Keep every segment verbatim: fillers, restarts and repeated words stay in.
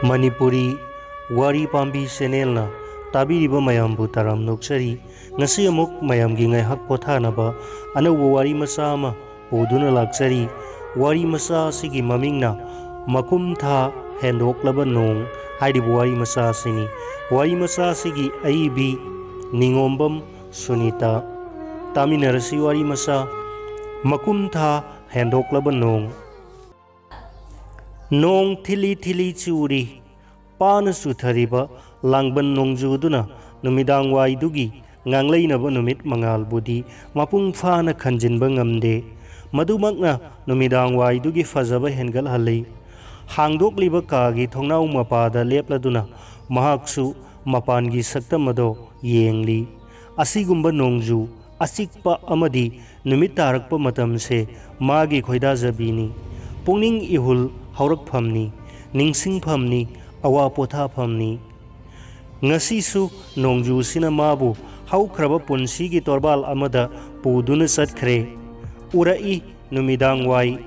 ꯃꯅꯤꯄꯨꯔꯤ ꯋꯥꯔꯤ ꯄꯥꯝꯕꯤ ꯆꯦꯅꯦꯜꯅ ꯇꯥꯕꯤꯔꯤꯕ ꯃꯌꯥꯝꯕꯨ ꯇꯔꯥꯝꯅ ꯑꯣꯛꯆꯔꯤ꯫ ꯉꯁꯤ ꯑꯃꯨꯛ ꯃꯌꯥꯝꯒꯤ ꯉꯥꯏꯍꯥꯛ ꯄꯣꯊꯥꯅꯕ ꯑꯅꯧꯕ ꯋꯥꯔꯤ ꯃꯆꯥ ꯑꯃ ꯄꯨꯗꯨꯅ ꯂꯥꯛꯆꯔꯤ꯫ ꯋꯥꯔꯤ ꯃꯆꯥ ꯑꯁꯤꯒꯤ ꯃꯃꯤꯡꯅ ꯃꯀꯨꯝ ꯊꯥ ꯍꯦꯟꯗꯣꯛꯂꯕ ꯅꯣꯡ ꯍꯥꯏꯔꯤꯕ ꯋꯥꯔꯤ ꯃꯆꯥ ꯑꯁꯤꯅꯤ꯫ ꯋꯥꯔꯤ ꯃꯆꯥ ꯑꯁꯤꯒꯤ ꯑꯏꯕꯤ ꯅꯤꯉꯣꯝꯕꯝ ꯁꯨꯅꯤꯇꯥ꯫ ꯇꯥꯃꯤꯟꯅꯔꯁꯤ ꯋꯥꯔꯤ ꯃꯆꯥ꯫ ꯃꯀꯨꯝ ꯊꯥ ꯍꯦꯟꯗꯣꯛꯂꯕ ꯅꯣꯡ꯫ ꯅꯣꯡ ꯊꯤꯂꯤ ꯊꯤꯂꯤ ꯆꯨꯔꯤ꯫ ꯄꯥꯅ ꯆꯨꯊꯔꯤꯕ ꯂꯥꯡꯕꯟ ꯅꯣꯡꯖꯨꯗꯨꯅ ꯅꯨꯃꯤꯗꯥꯡ ꯋꯥꯏꯗꯨꯒꯤ ꯉꯥꯡꯂꯩꯅꯕ ꯅꯨꯃꯤꯠ ꯃꯉꯥꯜꯕꯨꯗꯤ ꯃꯄꯨꯡ ꯐꯥꯅ ꯈꯟꯖꯤꯟꯕ ꯉꯝꯗꯦ꯫ ꯃꯗꯨꯃꯛꯅ ꯅꯨꯃꯤꯗꯥꯡ ꯋꯥꯏꯗꯨꯒꯤ ꯐꯖꯕ ꯍꯦꯟꯒꯠꯍꯜꯂꯤ꯫ ꯍꯥꯡꯗꯣꯛꯂꯤꯕ ꯀꯥꯒꯤ ꯊꯣꯡꯅꯥꯎ ꯃꯄꯥꯗ ꯂꯦꯞꯂꯗꯨꯅ ꯃꯍꯥꯛꯁꯨ ꯃꯄꯥꯟꯒꯤ ꯁꯛꯇꯝ ꯑꯗꯣ ꯌꯦꯡꯂꯤ꯫ ꯑꯁꯤꯒꯨꯝꯕ ꯅꯣꯡꯖꯨ ꯑꯆꯤꯛꯄ ꯑꯃꯗꯤ ꯅꯨꯃꯤꯠ ꯇꯥꯔꯛꯄ ꯃꯇꯝꯁꯦ ꯃꯥꯒꯤ ꯈꯣꯏꯗꯥꯖꯕꯤꯅꯤ꯫ ꯄꯨꯛꯅꯤꯡ ꯏꯍꯨꯜ ꯍꯧꯔꯛꯐꯝꯅꯤ, ꯅꯤꯡꯁꯤꯡꯐꯝꯅꯤ, ꯑꯋꯥ ꯄꯣꯊꯥꯐꯝꯅꯤ꯫ ꯉꯁꯤꯁꯨ ꯅꯣꯡꯖꯨꯁꯤꯅ ꯃꯥꯕꯨ ꯍꯧꯈ꯭ꯔꯕ ꯄꯨꯟꯁꯤꯒꯤ ꯇꯣꯔꯕꯥꯜ ꯑꯃꯗ ꯄꯨꯗꯨꯅ ꯆꯠꯈ꯭ꯔꯦ꯫ ꯎꯔꯛꯏ ꯅꯨꯃꯤꯗꯥꯡ ꯋꯥꯏ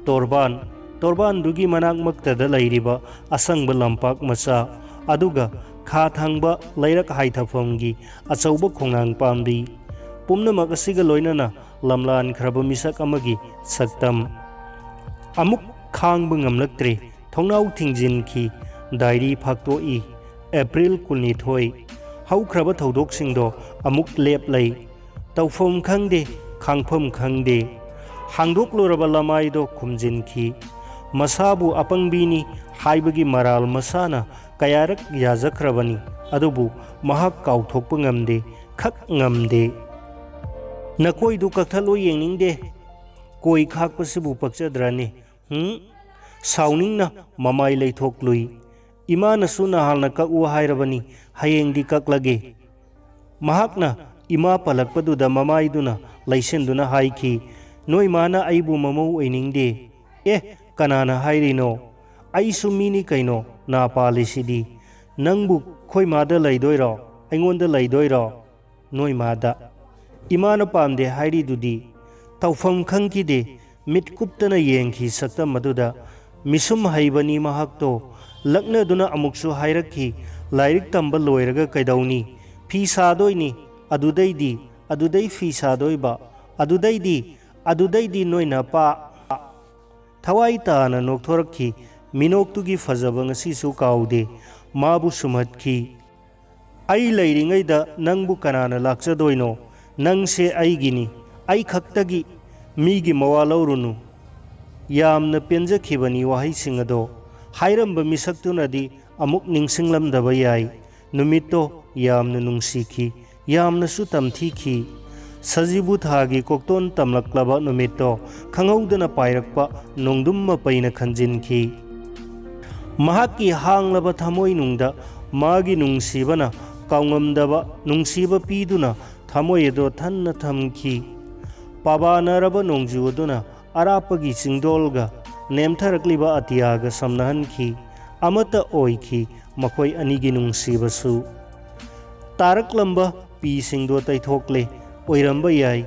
ꯇꯣꯔꯕꯥꯟ, ꯇꯣꯔꯕꯥꯟꯗꯨꯒꯤ ꯃꯅꯥꯛꯃꯛꯇꯗ ꯂꯩꯔꯤꯕ ꯑꯁꯪꯕ ꯂꯝꯄꯥꯛ ꯃꯆꯥ, ꯑꯗꯨꯒ ꯈꯥ ꯊꯪꯕ ꯂꯩꯔꯛ ꯍꯥꯏꯊꯐꯝꯒꯤ ꯑꯆꯧꯕ ꯈꯣꯡꯅꯥꯡ ꯄꯥꯝꯕꯤ꯫ ꯄꯨꯝꯅꯃꯛ ꯑꯁꯤꯒ ꯂꯣꯏꯅꯅ ꯂꯝꯂꯥꯟꯈ꯭ꯔꯕ ꯃꯤꯁꯛ ꯑꯃꯒꯤ ꯁꯛꯇꯝ꯫ ꯑꯃꯨꯛ ꯈꯥꯡꯕ ꯉꯝꯂꯛꯇ꯭ꯔꯦ꯫ ꯊꯣꯡꯅꯥꯎ ꯊꯤꯡꯖꯤꯟꯈꯤ꯫ ꯗꯥꯏꯔꯤ ꯐꯥꯛꯇꯣꯛꯏ꯫ ꯑꯦꯄ꯭ꯔꯤꯜ ꯀꯨꯟꯅꯤꯊꯣꯏ꯫ ꯍꯧꯈ꯭ꯔꯕ ꯊꯧꯗꯣꯛꯁꯤꯡꯗꯣ ꯑꯃꯨꯛ ꯂꯦꯞꯂꯩ꯫ ꯇꯧꯐꯝ ꯈꯪꯗꯦ, ꯈꯥꯡꯐꯝ ꯈꯪꯗꯦ꯫ ꯍꯥꯡꯗꯣꯛꯂꯨꯔꯕ ꯂꯃꯥꯏꯗꯣ ꯈꯨꯝꯖꯤꯟꯈꯤ꯫ ꯃꯁꯥꯕꯨ ꯑꯄꯪꯕꯤꯅꯤ ꯍꯥꯏꯕꯒꯤ ꯃꯔꯥꯜ ꯃꯁꯥꯅ ꯀꯌꯥꯔꯛ ꯌꯥꯖꯈ꯭ꯔꯕꯅꯤ, ꯑꯗꯨꯕꯨ ꯃꯍꯥꯛ ꯀꯥꯎꯊꯣꯛꯄ ꯉꯝꯗꯦ, ꯈꯛ ꯉꯝꯗꯦ꯫ "ꯅꯀꯣꯏꯗꯨ ꯀꯛꯊꯠꯂꯣ ꯌꯦꯡꯅꯤꯡꯗꯦ꯫ ꯀꯣꯏ ꯈꯥꯛꯄꯁꯤꯕꯨ ꯄꯛꯆꯗ꯭ꯔꯅꯤ? ꯍꯨꯝ?" ꯁꯥꯎꯅꯤꯡꯅ ꯃꯃꯥꯏ ꯂꯩꯊꯣꯛꯂꯨꯏ꯫ "ꯏꯃꯥꯅꯁꯨ ꯅꯍꯥꯟꯅ ꯀꯛꯎ ꯍꯥꯏꯔꯕꯅꯤ, ꯍꯌꯦꯡꯗꯤ ꯀꯛꯂꯒꯦ"꯫ ꯃꯍꯥꯛꯅ ꯏꯃꯥ ꯄꯜꯂꯛꯄꯗꯨꯗ ꯃꯃꯥꯏꯗꯨꯅ ꯂꯩꯁꯤꯟꯗꯨꯅ ꯍꯥꯏꯈꯤ, "ꯅꯣꯏ ꯃꯥꯅ ꯑꯩꯕꯨ ꯃꯃꯧ ꯑꯣꯏꯅꯤꯡꯗꯦ"꯫ "ꯑꯦ, ꯀꯅꯥꯅ ꯍꯥꯏꯔꯤꯅꯣ? ꯑꯩꯁꯨ ꯃꯤꯅꯤ ꯀꯩꯅꯣ, ꯅꯥ ꯄꯥꯜꯂꯤꯁꯤꯗꯤ꯫ ꯅꯪꯕꯨ ꯈꯣꯏ ꯃꯥꯗ ꯂꯩꯗꯣꯏꯔꯣ? ꯑꯩꯉꯣꯟꯗ ꯂꯩꯗꯣꯏꯔꯣ?" "ꯅꯣꯏ ꯃꯥꯗ"꯫ "ꯏꯃꯥꯅ ꯄꯥꯝꯗꯦ ꯍꯥꯏꯔꯤꯗꯨꯗꯤ"꯫ ꯇꯧꯐꯝ ꯈꯪꯈꯤꯗꯦ꯫ ꯃꯤꯠ ꯀꯨꯞꯇꯅ ꯌꯦꯡꯈꯤ ꯁꯛꯇꯝ ꯑꯗꯨꯗ꯫ ꯃꯤꯁꯨꯝ ꯍꯩꯕꯅꯤ ꯃꯍꯥꯛꯇꯣ꯫ ꯂꯛꯅꯗꯨꯅ ꯑꯃꯨꯛꯁꯨ ꯍꯥꯏꯔꯛꯈꯤ, "ꯂꯥꯏꯔꯤꯛ ꯇꯝꯕ ꯂꯣꯏꯔꯒ ꯀꯩꯗꯧꯅꯤ? ꯐꯤ ꯁꯥꯗꯣꯏꯅꯤ, ꯑꯗꯨꯗꯩꯗꯤ, ꯑꯗꯨꯗꯩ ꯐꯤ ꯁꯥꯗꯣꯏꯕ, ꯑꯗꯨꯗꯩꯗꯤ, ꯑꯗꯨꯗꯩꯗꯤ ꯅꯣꯏ ꯅꯄꯥ!" ꯊꯋꯥꯏ ꯇꯥꯅ ꯅꯣꯛꯊꯣꯔꯛꯈꯤ꯫ ꯃꯤꯅꯣꯛꯇꯨꯒꯤ ꯐꯖꯕ ꯉꯁꯤꯁꯨ ꯀꯥꯎꯗꯦ꯫ ꯃꯥꯕꯨ ꯁꯨꯝꯍꯠꯈꯤ꯫ "ꯑꯩ ꯂꯩꯔꯤꯉꯩꯗ ꯅꯪꯕꯨ ꯀꯅꯥꯅ ꯂꯥꯛꯆꯗꯣꯏꯅꯣ? ꯅꯪꯁꯦ ꯑꯩꯒꯤꯅꯤ, ꯑꯩ ꯈꯛꯇꯒꯤ꯫ ꯃꯤꯒꯤ ꯃꯋꯥ ꯂꯧꯔꯨꯅꯨ꯫" ꯌꯥꯝꯅ ꯄꯦꯟꯖꯈꯤꯕꯅꯤ ꯋꯥꯍꯩꯁꯤꯡ ꯑꯗꯣ꯫ ꯍꯥꯏꯔꯝꯕ ꯃꯤꯁꯛꯇꯨꯅꯗꯤ ꯑꯃꯨꯛ ꯅꯤꯡꯁꯤꯡꯂꯝꯗꯕ ꯌꯥꯏ꯫ ꯅꯨꯃꯤꯠꯇꯣ ꯌꯥꯝꯅ ꯅꯨꯡꯁꯤꯈꯤ, ꯌꯥꯝꯅꯁꯨ ꯇꯝꯊꯤꯈꯤ꯫ ꯁꯖꯤꯕꯨ ꯊꯥꯒꯤ ꯀꯣꯛꯇꯣꯟ ꯇꯝꯂꯛꯂꯕ ꯅꯨꯃꯤꯠꯇꯣ ꯈꯪꯍꯧꯗꯅ ꯄꯥꯏꯔꯛꯄ ꯅꯣꯡꯗꯝ ꯃꯄꯩꯅ ꯈꯟꯖꯤꯟꯈꯤ꯫ ꯃꯍꯥꯛꯀꯤ ꯍꯥꯡꯂꯕ ꯊꯃꯣꯏꯅꯨꯡꯗ ꯃꯥꯒꯤ ꯅꯨꯡꯁꯤꯕꯅ ꯀꯥꯎꯉꯝꯗꯕ ꯅꯨꯡꯁꯤꯕ ꯄꯤꯗꯨꯅ ꯊꯃꯣꯏ ꯑꯗꯣ ꯊꯟꯅ ꯊꯝꯈꯤ꯫ ꯄꯥꯕꯥꯅꯔꯕ ꯅꯣꯡꯖꯨ ꯑꯗꯨꯅ ꯑꯔꯥꯞꯄꯒꯤ ꯆꯤꯡꯗꯣꯜꯒ ꯅꯦꯝꯊꯔꯛꯂꯤꯕ ꯑꯇꯤꯌꯥꯒ ꯁꯝꯅꯍꯟꯈꯤ꯫ ꯑꯃꯠꯇ ꯑꯣꯏꯈꯤ ꯃꯈꯣꯏ ꯑꯅꯤꯒꯤ ꯅꯨꯡꯁꯤꯕꯁꯨ꯫ ꯇꯥꯔꯛꯂꯝꯕ ꯄꯤꯁꯤꯡꯗꯣ ꯇꯩꯊꯣꯛꯂꯦ꯫ ꯑꯣꯏꯔꯝꯕ ꯌꯥꯏ,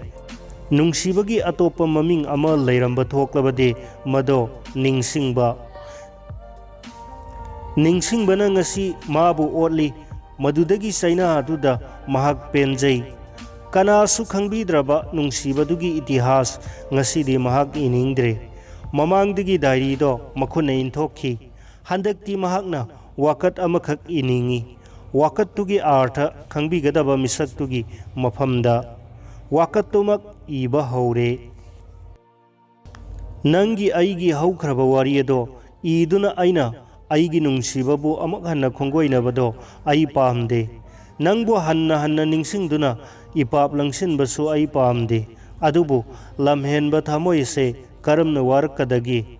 ꯅꯨꯡꯁꯤꯕꯒꯤ ꯑꯇꯣꯞꯄ ꯃꯃꯤꯡ ꯑꯃ ꯂꯩꯔꯝꯕ ꯊꯣꯛꯂꯕꯗꯤ ꯃꯗꯣ ꯅꯤꯡꯁꯤꯡꯕ꯫ ꯅꯤꯡꯁꯤꯡꯕꯅ ꯉꯁꯤ ꯃꯥꯕꯨ ꯑꯣꯠꯂꯤ꯫ ꯃꯗꯨꯗꯒꯤ ꯆꯩꯅꯥ ꯑꯗꯨꯗ ꯃꯍꯥꯛ ꯄꯦꯟꯖꯩ꯫ ꯀꯅꯥꯁꯨ ꯈꯪꯕꯤꯗ꯭ꯔꯕ ꯅꯨꯡꯁꯤꯕꯗꯨꯒꯤ ꯏꯇꯤꯍꯥꯁ ꯉꯁꯤꯗꯤ ꯃꯍꯥꯛ ꯏꯅꯤꯡꯗ꯭ꯔꯦ꯫ ꯃꯃꯥꯡꯗꯒꯤ ꯗꯥꯏꯔꯤꯗꯣ ꯃꯈꯨꯠꯅ ꯏꯟꯊꯣꯛꯈꯤ꯫ ꯍꯟꯗꯛꯇꯤ ꯃꯍꯥꯛꯅ ꯋꯥꯀꯠ ꯑꯃꯈꯛ ꯏꯅꯤꯡꯏ꯫ ꯋꯥꯀꯠꯇꯨꯒꯤ ꯑꯥꯔꯊ ꯈꯪꯕꯤꯒꯗꯕ ꯃꯤꯁꯛꯇꯨꯒꯤ ꯃꯐꯝꯗ ꯋꯥꯀꯠꯇꯨꯃꯛ ꯏꯕ ꯍꯧꯔꯦ꯫ "ꯅꯪꯒꯤ ꯑꯩꯒꯤ ꯍꯧꯈ꯭ꯔꯕ ꯋꯥꯔꯤ ꯑꯗꯣ ꯏꯗꯨꯅ ꯑꯩꯅ ꯑꯩꯒꯤ ꯅꯨꯡꯁꯤꯕꯕꯨ ꯑꯃꯨꯛ ꯍꯟꯅ ꯈꯣꯡꯒꯣꯏꯅꯕꯗꯣ ꯑꯩ ꯄꯥꯝꯗꯦ꯫ ꯅꯪꯕꯨ ꯍꯟꯅ ꯍꯟꯅ ꯅꯤꯡꯁꯤꯡꯗꯨꯅ ꯏꯄꯥꯞ ꯂꯪꯁꯤꯟꯕꯁꯨ ꯑꯩ ꯄꯥꯝꯗꯦ꯫ ꯑꯗꯨꯕꯨ ꯂꯝꯍꯦꯟꯕ ꯊꯃꯣꯏꯁꯦ ꯀꯔꯝꯅ ꯋꯥꯔꯛꯀꯗꯒꯦ?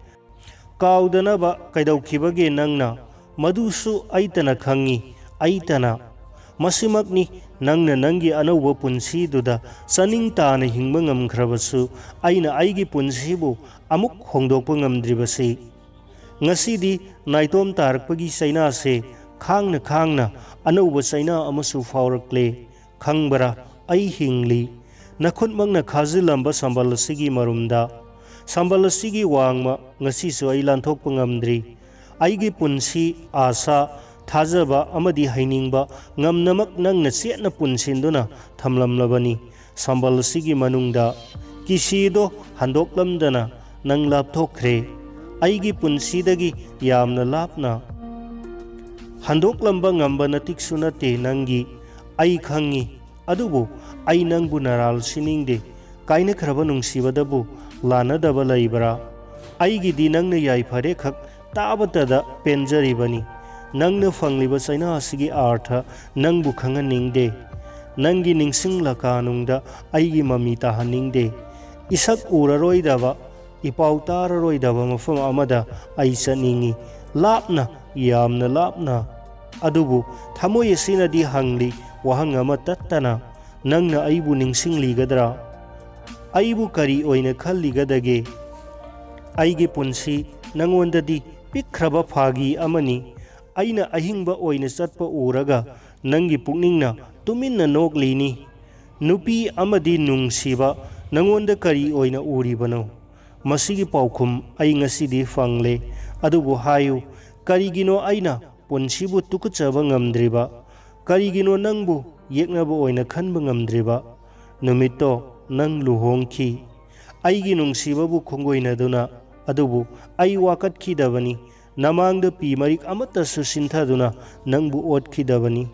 ꯀꯥꯎꯗꯅꯕ ꯀꯩꯗꯧꯈꯤꯕꯒꯦ ꯅꯪꯅ? ꯃꯗꯨꯁꯨ ꯑꯩꯇꯅ ꯈꯪꯏ, ꯑꯩꯇꯅ꯫ ꯃꯁꯤꯃꯛꯅꯤ ꯅꯪꯅ ꯅꯪꯒꯤ ꯑꯅꯧꯕ ꯄꯨꯟꯁꯤꯗꯨꯗ ꯆꯥꯅꯤꯡ ꯇꯥꯅ ꯍꯤꯡꯕ ꯉꯝꯈ꯭ꯔꯕꯁꯨ, ꯑꯩꯅ ꯑꯩꯒꯤ ꯄꯨꯟꯁꯤꯕꯨ ꯑꯃꯨꯛ ꯍꯣꯡꯗꯣꯛꯄ ꯉꯝꯗ꯭ꯔꯤꯕꯁꯤ꯫" ꯉꯁꯤꯗꯤ ꯅꯥꯏꯇꯣꯝ ꯇꯥꯔꯛꯄꯒꯤ ꯆꯩꯅꯥꯁꯦ ꯈꯥꯡꯅ ꯈꯥꯡꯅ ꯑꯅꯧꯕ ꯆꯩꯅꯥ ꯑꯃꯁꯨ ꯐꯥꯎꯔꯛꯂꯦ꯫ ꯈꯪꯕ꯭ꯔꯥ, ꯑꯩ ꯍꯤꯡꯂꯤ꯫ ꯅꯈꯨꯠꯃꯛꯅ ꯈꯥꯖꯤꯜꯂꯝꯕ ꯁꯝꯕꯜ ꯑꯁꯤꯒꯤ ꯃꯔꯨꯝꯗ꯫ ꯁꯝꯕꯜ ꯑꯁꯤꯒꯤ ꯋꯥꯡꯃ ꯉꯁꯤꯁꯨ ꯑꯩ ꯂꯥꯟꯊꯣꯛꯄ ꯉꯝꯗ꯭ꯔꯤ꯫ ꯑꯩꯒꯤ ꯄꯨꯟꯁꯤ, ꯑꯥꯁꯥ, ꯊꯥꯖꯕ ꯑꯃꯗꯤ ꯍꯩꯅꯤꯡꯕ ꯉꯝꯅꯃꯛ ꯅꯪꯅ ꯆꯦꯠꯅ ꯄꯨꯟꯁꯤꯟꯗꯨꯅ ꯊꯝꯂꯝꯂꯕꯅꯤ꯫ ꯁꯝꯕꯜ ꯑꯁꯤꯒꯤ ꯃꯅꯨꯡꯗ ꯀꯤꯁꯤꯗꯣ ꯍꯟꯗꯣꯛꯂꯝꯗꯅ ꯅꯪ ꯂꯥꯞꯊꯣꯛꯈ꯭ꯔꯦ꯫ ꯑꯩꯒꯤ ꯄꯨꯟꯁꯤꯗꯒꯤ ꯌꯥꯝꯅ ꯂꯥꯞꯅ꯫ ꯍꯟꯗꯣꯛꯂꯝꯕ ꯉꯝꯕ ꯅꯇꯤꯛꯁꯨ ꯅꯠꯇꯦ ꯅꯪꯒꯤ꯫ ꯑꯩ ꯈꯪꯉꯤ꯫ ꯑꯗꯨꯕꯨ ꯑꯩ ꯅꯪꯕꯨ ꯅꯔꯥꯜ ꯁꯤꯅꯤꯡꯗꯦ꯫ ꯀꯥꯏꯅꯈ꯭ꯔꯕ ꯅꯨꯡꯁꯤꯕꯗꯕꯨ ꯂꯥꯟꯅꯗꯕ ꯂꯩꯕ꯭ꯔꯥ? ꯑꯩꯒꯤꯗꯤ ꯅꯪꯅ ꯌꯥꯏꯐꯔꯦ ꯈꯛ ꯇꯥꯕꯇꯗ ꯄꯦꯟꯖꯔꯤꯕꯅꯤ꯫ ꯅꯪꯅ ꯐꯪꯂꯤꯕ ꯆꯩꯅꯥ ꯑꯁꯤꯒꯤ ꯑꯥꯔꯊ ꯅꯪꯕꯨ ꯈꯪꯍꯟꯅꯤꯡꯗꯦ꯫ ꯅꯪꯒꯤ ꯅꯤꯡꯁꯤꯡꯂꯀꯥꯅꯨꯡꯗ ꯑꯩꯒꯤ ꯃꯃꯤ ꯇꯥꯍꯟꯅꯤꯡꯗꯦ꯫ ꯏꯁꯛ ꯎꯔꯔꯣꯏꯗꯕ, ꯏꯄꯥꯎ ꯇꯥꯔꯔꯣꯏꯗꯕ ꯃꯐꯝ ꯑꯃꯗ ꯑꯩ ꯆꯠꯅꯤꯡꯏ, ꯂꯥꯞꯅ, ꯌꯥꯝꯅ ꯂꯥꯞꯅ꯫ ꯑꯗꯨꯕꯨ ꯊꯃꯣꯏ ꯑꯁꯤꯅꯗꯤ ꯍꯪꯂꯤ ꯋꯥꯍꯪ ꯑꯃ ꯇꯠꯇꯅ, "ꯅꯪꯅ ꯑꯩꯕꯨ ꯅꯤꯡꯁꯤꯡꯂꯤꯒꯗ꯭ꯔꯥ? ꯑꯩꯕꯨ ꯀꯔꯤ ꯑꯣꯏꯅ ꯈꯜꯂꯤꯒꯗꯒꯦ?" ꯑꯩꯒꯤ ꯄꯨꯟꯁꯤ ꯅꯉꯣꯟꯗꯗꯤ ꯄꯤꯛꯈ꯭ꯔꯕ ꯐꯥꯒꯤ ꯑꯃꯅꯤ꯫ ꯑꯩꯅ ꯑꯍꯤꯡꯕ ꯑꯣꯏꯅ ꯆꯠꯄ ꯎꯔꯒ ꯅꯪꯒꯤ ꯄꯨꯛꯅꯤꯡꯅ ꯇꯨꯃꯤꯟꯅ ꯅꯣꯛꯂꯤꯅꯤ꯫ ꯅꯨꯄꯤ ꯑꯃꯗꯤ ꯅꯨꯡꯁꯤꯕ, ꯅꯉꯣꯟꯗ ꯀꯔꯤ ꯑꯣꯏꯅ ꯎꯔꯤꯕꯅꯣ? ꯃꯁꯤꯒꯤ ꯄꯥꯎꯈꯨꯝ ꯑꯩ ꯉꯁꯤꯗꯤ ꯐꯪꯂꯦ꯫ ꯑꯗꯨꯕꯨ ꯍꯥꯏꯌꯨ, ꯀꯔꯤꯒꯤꯅꯣ ꯑꯩꯅ ꯄꯨꯟꯁꯤꯕꯨ ꯇꯨꯀꯠꯆꯕ ꯉꯝꯗ꯭ꯔꯤꯕ? ꯀꯔꯤꯒꯤꯅꯣ ꯅꯪꯕꯨ ꯌꯦꯛꯅꯕ ꯑꯣꯏꯅ ꯈꯟꯕ ꯉꯝꯗ꯭ꯔꯤꯕ? ꯅꯨꯃꯤꯠꯇꯣ ꯅꯪ ꯂꯨꯍꯣꯡꯈꯤ, ꯑꯩꯒꯤ ꯅꯨꯡꯁꯤꯕꯕꯨ ꯈꯣꯡꯒꯣꯏꯅꯗꯨꯅ꯫ ꯑꯗꯨꯕꯨ ꯑꯩ ꯋꯥꯀꯠꯈꯤꯗꯕꯅꯤ꯫ ꯅꯃꯥꯡꯗ ꯄꯤ ꯃꯔꯤꯛ ꯑꯃꯠꯇꯁꯨ ꯁꯤꯟꯊꯗꯨꯅ ꯅꯪꯕꯨ ꯑꯣꯠꯈꯤꯗꯕꯅꯤ꯫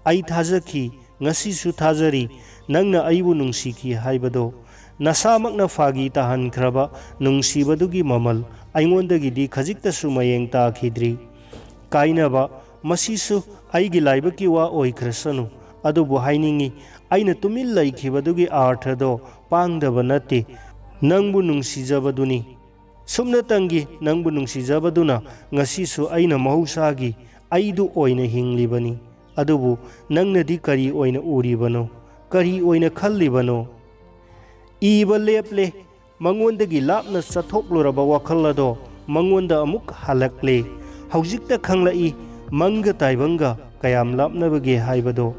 ꯑꯩ ꯊꯥꯖꯈꯤ, ꯉꯁꯤꯁꯨ ꯊꯥꯖꯔꯤ, ꯅꯪꯅ ꯑꯩꯕꯨ ꯅꯨꯡꯁꯤꯈꯤ ꯍꯥꯏꯕꯗꯣ꯫ ꯅꯁꯥꯃꯛꯅ ꯐꯥꯒꯤ ꯇꯥꯍꯟꯈ꯭ꯔꯕ ꯅꯨꯡꯁꯤꯕꯗꯨꯒꯤ ꯃꯃꯜ ꯑꯩꯉꯣꯟꯗꯒꯤꯗꯤ ꯈꯖꯤꯛꯇꯁꯨ ꯃꯌꯦꯡ ꯇꯥꯈꯤꯗ꯭ꯔꯤ꯫ ꯀꯥꯏꯅꯕ, ꯃꯁꯤꯁꯨ ꯑꯩꯒꯤ ꯂꯥꯏꯕꯛꯀꯤ ꯋꯥ ꯑꯣꯏꯈ꯭ꯔꯁꯅꯨ, ꯑꯗꯨꯕꯨ ꯍꯥꯏꯅꯤꯡꯏ, ꯑꯩꯅ ꯇꯨꯃꯤꯟ ꯂꯩꯈꯤꯕꯗꯨꯒꯤ ꯑꯥꯔꯊꯗꯣ ꯄꯥꯡꯗꯕ ꯅꯠꯇꯦ, ꯅꯪꯕꯨ ꯅꯨꯡꯁꯤꯖꯕꯗꯨꯅꯤ꯫ ꯁꯨꯞꯅꯇꯪꯒꯤ ꯅꯪꯕꯨ ꯅꯨꯡꯁꯤꯖꯕꯗꯨꯅ ꯉꯁꯤꯁꯨ ꯑꯩꯅ ꯃꯍꯧꯁꯥꯒꯤ ꯑꯩꯗꯨ ꯑꯣꯏꯅ ꯍꯤꯡꯂꯤꯕꯅꯤ꯫ ꯑꯗꯨꯕꯨ ꯅꯪꯅꯗꯤ ꯀꯔꯤ ꯑꯣꯏꯅ ꯎꯔꯤꯕꯅꯣ? ꯀꯔꯤ ꯑꯣꯏꯅ ꯈꯜꯂꯤꯕꯅꯣ? ꯏꯕ ꯂꯦꯞꯂꯦ꯫ ꯃꯉꯣꯟꯗꯒꯤ ꯂꯥꯞꯅ ꯆꯠꯊꯣꯛꯂꯨꯔꯕ ꯋꯥꯈꯜ ꯑꯗꯣ ꯃꯉꯣꯟꯗ ꯑꯃꯨꯛ ꯍꯜꯂꯛꯂꯦ꯫ ꯍꯧꯖꯤꯛꯇ ꯈꯪꯂꯛꯏ, ꯃꯪꯒ ꯇꯥꯏꯕꯪꯒ ꯀꯌꯥꯝ ꯂꯥꯞꯅꯕꯒꯦ ꯍꯥꯏꯕꯗꯣ꯫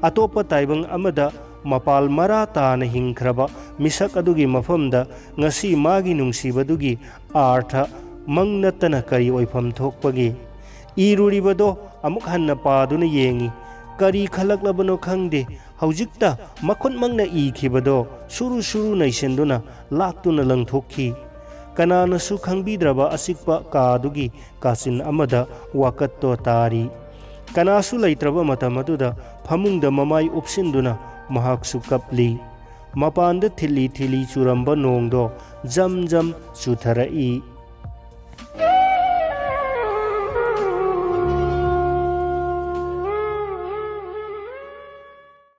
ꯑꯇꯣꯞꯄ ꯇꯥꯏꯕꯪ ꯑꯃꯗ ꯃꯄꯥꯜ ꯃꯔꯥ ꯇꯥꯅ ꯍꯤꯡꯈ꯭ꯔꯕ ꯃꯤꯁꯛ ꯑꯗꯨꯒꯤ ꯃꯐꯝꯗ ꯉꯁꯤ ꯃꯥꯒꯤ ꯅꯨꯡꯁꯤꯕꯗꯨꯒꯤ ꯑꯥꯔꯊ ꯃꯪ ꯅꯠꯇꯅ ꯀꯔꯤ ꯑꯣꯏꯐꯝ ꯊꯣꯛꯄꯒꯦ? ꯏꯔꯨꯔꯤꯕꯗꯣ ꯑꯃꯨꯛ ꯍꯟꯅ ꯄꯥꯗꯨꯅ ꯌꯦꯡꯏ꯫ ꯀꯔꯤ ꯈꯜꯂꯛꯂꯕꯅꯣ ꯈꯪꯗꯦ꯫ ꯍꯧꯖꯤꯛꯇ ꯃꯈꯨꯠꯃꯛꯅ ꯏꯈꯤꯕꯗꯣ ꯁꯨꯔꯨ ꯁꯨꯔꯨ ꯅꯩꯁꯤꯟꯗꯨꯅ ꯂꯥꯛꯇꯨꯅ ꯂꯪꯊꯣꯛꯈꯤ꯫ ꯀꯅꯥꯅꯁꯨ ꯈꯪꯕꯤꯗ꯭ꯔꯕ ꯑꯆꯤꯛꯄ ꯀꯥꯗꯨꯒꯤ ꯀꯥꯆꯤꯟ ꯑꯃꯗ ꯋꯥꯀꯠꯇꯣ ꯇꯥꯔꯤ꯫ ꯀꯅꯥꯁꯨ ꯂꯩꯇ꯭ꯔꯕ ꯃꯇꯝ ꯑꯗꯨꯗ ꯐꯃꯨꯡꯗ ꯃꯃꯥꯏ ꯎꯞꯁꯤꯟꯗꯨꯅ ꯃꯍꯥꯛꯁꯨ ꯀꯞꯂꯤ꯫ ꯃꯄꯥꯟꯗ ꯊꯤꯜꯂꯤ ꯊꯤꯜꯂꯤ ꯆꯨꯔꯝꯕ ꯅꯣꯡꯗꯣ ꯖꯝ ꯖꯝ ꯆꯨꯊꯔꯛꯏ꯫